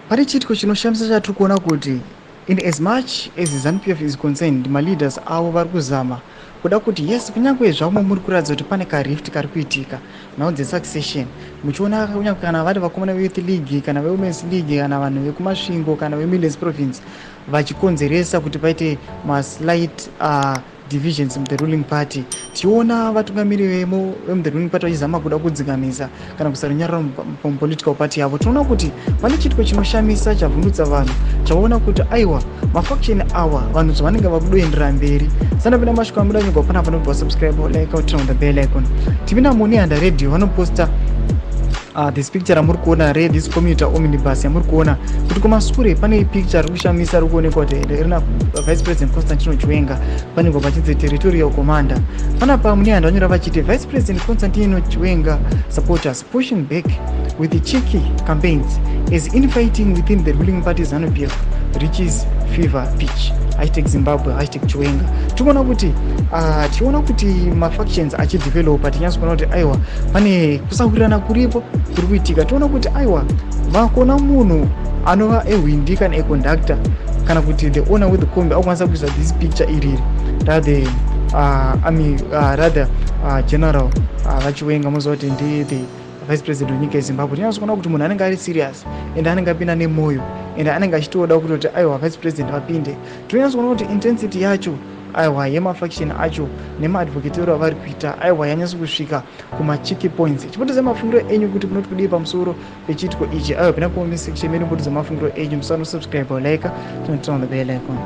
Pane chiitiko chinoshamisa chatiri kuona kuti in as much as ZANU-PF is concerned, maleaders avo vari kuzama kuda kuti, yes, kunyange zvamo muri kuratidza kuti pane karift kari kuitika nhau dzesuccession, muchiona kunyange kana vari vakomana veyouth league kana vewomen's league kana vanhu vekuMasvingo kana veMidlands Province vachikonzeresa kuti paite maslight divisions muthe ruling party, tichiona vatungamiri vemo vemuthe ruling party vachizama kuda kudzikamisa kana kusarunyarara mupolitical party yavo. Tinoona kuti pane chiitiko chinoshamisa chavhundutsa vanhu, chaona kuti aiwa, mafaction awa vanhu zvavanenge vakudoendera mberi. Sandapinda mashoko amuda nyogwa panapa, nobva subscribe, like, turn on the bell icon. Tipinda muNehanda Radio, vanoposta this picture ramuri kuona re this commuter omnibus yamuri kuona kuti kumasure pane picture riri kushamisa riri kuonekwa kuti rina Vice President Constantino Chiwenga, panenge pachinzi Territorial Commander. Panapa muNehanda vanyora vachiti, "Vice President Constantino Chiwenga supporters pushing back with the cheeky campaigns as infighting within the ruling party ZANU-PF reaches fever pitch. #Zimbabwe, #Chiwenga." Tikuona kuti tichiona kuti mafactions achidevelopa, tinyatso kuona kuti aiwa, pane kusawirirana kuripo kuri kuitika. Tiona kuti aiwa, vakona munhu anova ehwindi kana econductor kana kuti the owner with the combi akukwanisa kuisa this picture iriri rather army, rather General vaChiwenga, muziva kuti ndi the vice president wenyika yeZimbabwe. Tinyatso kuona kuti munhu anenge ari serious and anenge apinda nemwoyo and anenge achitoda kutoti aiwa, vice president vapinde. Tinonyatso kuona kuti intensity yacho, aiwa, yemafaction acho nemaadvocatero avari kuita, aiwa, yanyatso kusvika kumacheeky points. Chipotedza mafungiro enyu kuti munoti kudii pamusoro pechiitiko ichi. Aiwa, pina comment section medu, mupotedza mafungiro enyu. Musanosubscribe, like, turn on the bell icon.